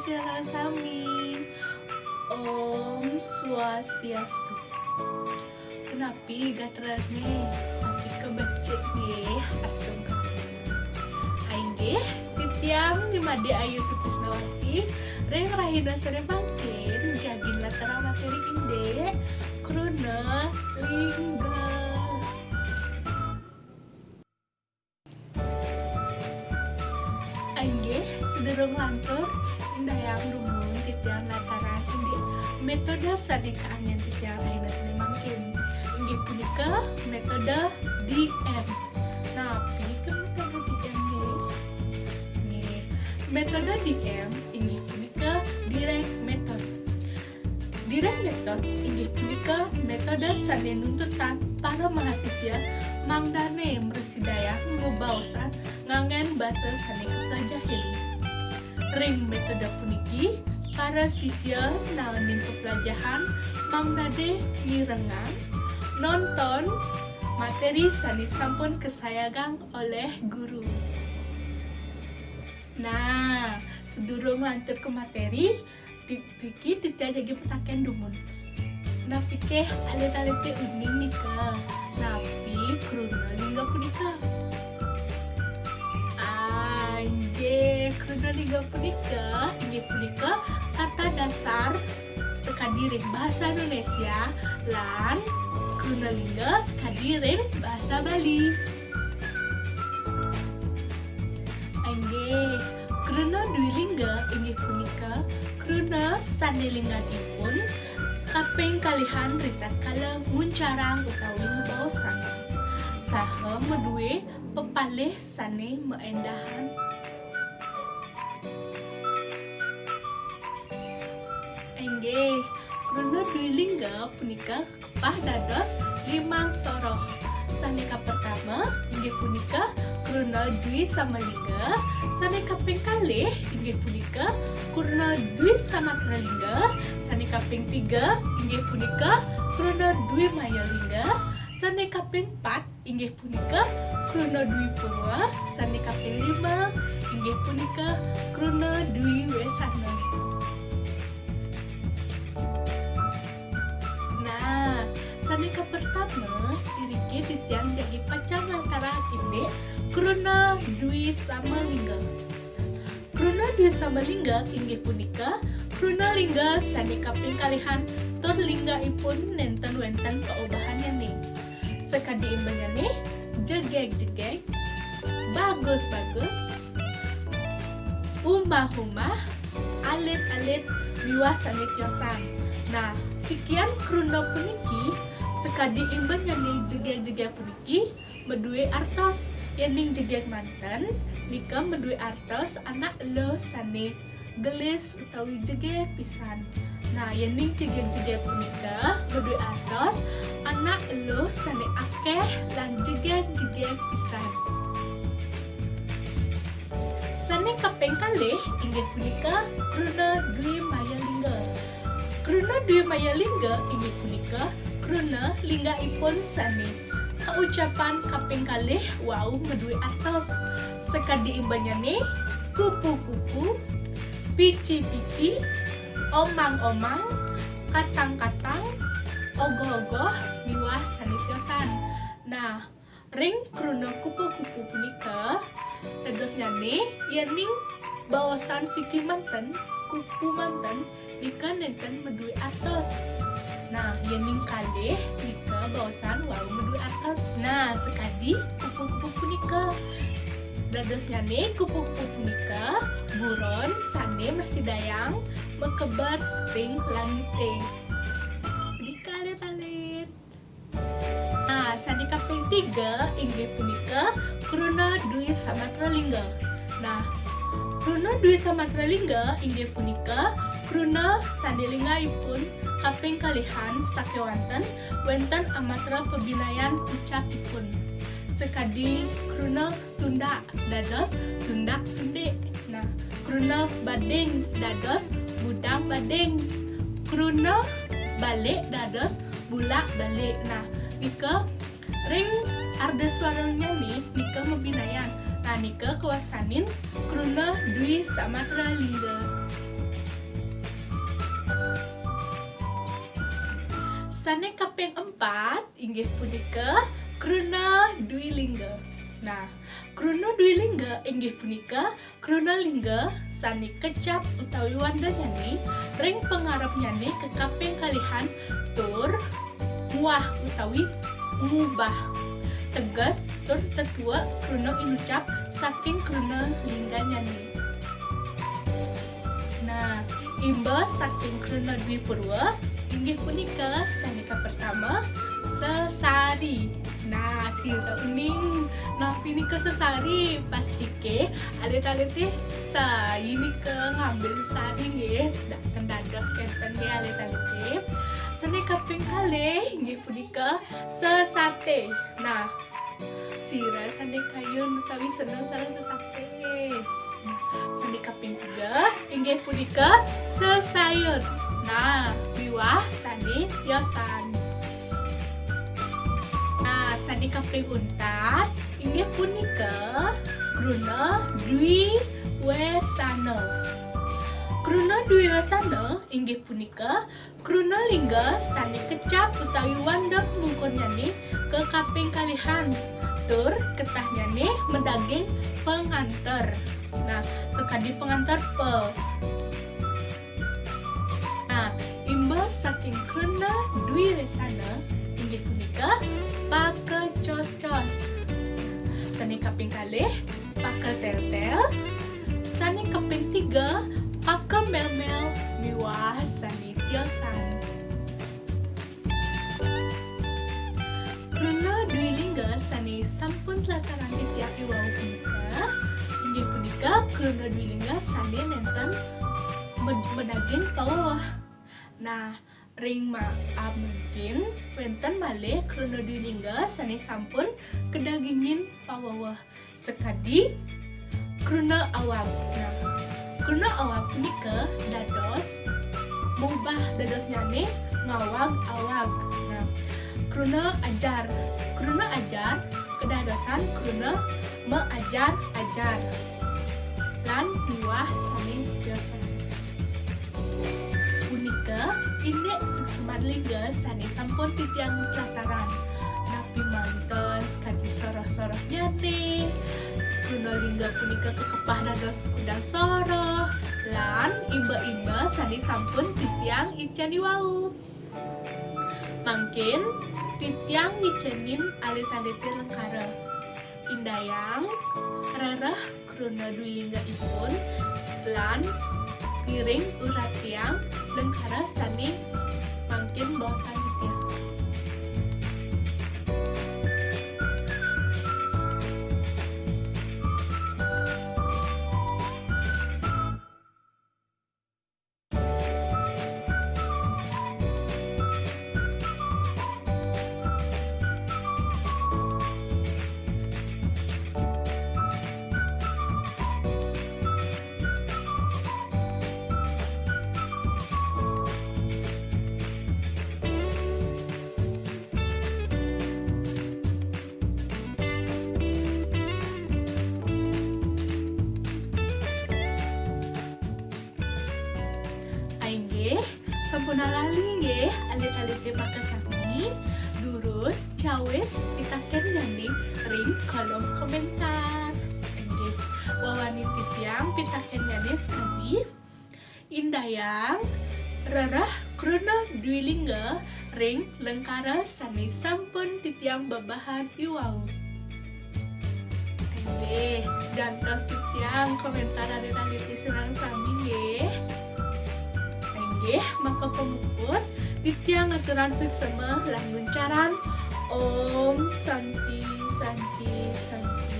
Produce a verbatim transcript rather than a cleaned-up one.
Sira sami. Om Swastiastu. Punapi gatrané? Astika becik nggih, astungkara. Inggih, titiang Ni Madé Ayu Sutrisnawati, ring rahina sané mangkin, jagi nlatarang materi indik, kruna lingga. Inggih, sadurung lantur, indayang dumun titiang nlatarang indik métoda sané kaanggén titiang rahina sané mangkin. Inggih punika métoda D M. Napi ké métoda D M nggih? Nggih, métoda D M inggih punika direct method. Direct method inggih punika métoda sané nuntutang para mahasiswa mangdané mrasidayang mabaosan nganggén basa sané kaplajahin. Ring métoda puniki, para siswa naenin peplajahan mangdané mirengang, nonton materi sané sampun kasayagang olih guru. Nah, sadurung lantur ka materi, Ti-, niki titiang jagi mataken dumun. Napi ké alit-alité uning nika? Napi kruna lingga punika? Ah, inggih, kruna lingga punika inggih punika kata dasar sakadi ring basa Indonesia lan kruna lingga sakadi ring basa Bali. Inggih, kruna dwi lingga inggih punika kruna sané lingganipun kaping kalihan ritatkala nguncarang utawi mabaosan, saha madué pepalih sané maéndahan. Inggih, kruna dwi lingga punika kapah dados limang soroh. Sané kapertama inggih punika kruna dwi sama lingga, sané kaping kalih inggih punika kruna dwi samatra lingga, sané kaping tiga inggih punika kruna dwi maya lingga, sané kaping pat inggih punika kruna dwi purwa, sané kaping lima inggih punika kruna dwi wésana. Nah, sané kapertama, iriki titiang jagi pacang nlatarang indik kruna dwi sama lingga. Kruna dwi sama lingga inggih punika kruna lingga sané kaping kalihan tur linggaipun nénten wénten paobahanyané. Sakadi imbanyané, jegég-jegég, bagus-bagus, umah-umah, alit-alit, miwah sané tiosan. Nah, sikian kruna puniki, sakadi imbanyané jegég-jegég puniki, madué artos. Yéning jegég manten, nika madué artos anak eluh sané gelis utawi jegég pisan. Nah, yéning jegég-jegég punika madué artos anak eluh sané akéh lan jegég-jegég pisan. Sané kaping kalih inggih punika kruna dwi maya lingga. Kruna dwi maya lingga inggih punika kruna linggaipun sané kaucapan kaping kalih wau madué artos. Sakadi imbanyané, kupu-kupu, pici-pici, omang-omang, katang-katang, ogoh-ogoh, miwah sané tiosan. Nah, ring kruna kupu-kupu punika, dadosnyané yéning baosan siki manten, kupu manten, nika nénten madué artos. Nah, yéning kalih nika baosan wau madué artos. Nah, sakadi kupu-kupu punika. Dadosnyané kupu-kupu punika buron sané mrasidayang makeber ring langité. Punika alit-alit. Nah, sané kaping tiga inggih punika kruna dwi samatra lingga. Nah, kruna dwi samatra lingga inggih punika kruna sané linggaipun kaping kalihan sakéwanten wénten amatra pabinayan ucapipun. Sakadi kruna tundak dados tundak tundik. Nah, kruna bading dados budang bading. Kruna balik dados bulak balik. Nah, nika ring ardaswaranyané nika mabinayan. Nah, nika kawastanin kruna dwi samatra lingga. Sané kaping empat inggih punika kruna dwilingga. Nah, kruna dwilingga inggih punika kruna lingga sané kecap utawi wandanyané ring pangarepnyané kakaping kalihan tur muah utawi ngubah. Teges tur tetuek kruna inucap saking kruna lingganyané. Nah, imbas saking kruna dwipurwa inggih punika sané kapertama sesari. Nah, sira uning napi nika sesari? Pastika alit-alité sayi nika ngambil sesari nggih. Dados kénten nggih alit-alité. Sané kaping kalih inggih punika sesaté. Nah, sira sané kayun utawi seneng sareng sesaté. Nah, sané kaping tiga inggih punika sesayun. Nah, miwah sané tiosan. Nah, sané kaping untat inggih punika kruna dwiwesana. Kruna dwiwesana inggih punika kruna lingga sané kecap utawi wanda mungkurnyané kakaping kalihan, tur ketahnyané madaging panganter. Nah, sakadi panganter pa. Nah, imbas saking kruna dwiwesana inggih punika pakacoscos. Sané kaping kalih, pakatél-tél. Sané kaping tiga, pakamél-mél miwah sané tiosan. Kruna dwilingga sané sampun tlatarang titiang i wau punika inggih punika kruna dwilingga sané nénten med-, madaging paweweh. Nah, ring ma-, mangkin wénten malih kruna dwilingga sané sampun kadagingin paweweh. Sakadi kruna awag. Nah, kruna awag punika dados mubah dadosnyané ngawag-awag. Nah, kruna ajar. Kruna ajar kadadosan kruna maajar-ajar lan miwah sané tiosan. Punika indik suksman lingga sané sampun titiang tlatarang. Napi manten sakadi soroh-sorohnyané, kruna lingga punika kakepah dados kudang soroh, lan imba-imba sané sampun titiang icén i wau. Mangkin titiang ngicénin alit-alité lengkara. Indayang rereh kruna dwilinggaipun lan ngiring uratiang lengkara sané mangkin baosang titiang. Inggih, sampun lali nggih alit-alité makasami. Durus cawis pitakénnyané ring kolom komentar. Inggih, wawani titiang pitakénnyané sakadi, indayang rereh kruna dwilingga ring lengkara sané sampun titiang bebahan i wau. Inggih, jantos titiang komentar alit-alité sareng sami nggih. Inggih, maka pamuput titiang ngaturang suksema lan nguncarang Om Santi, Santi, Santi.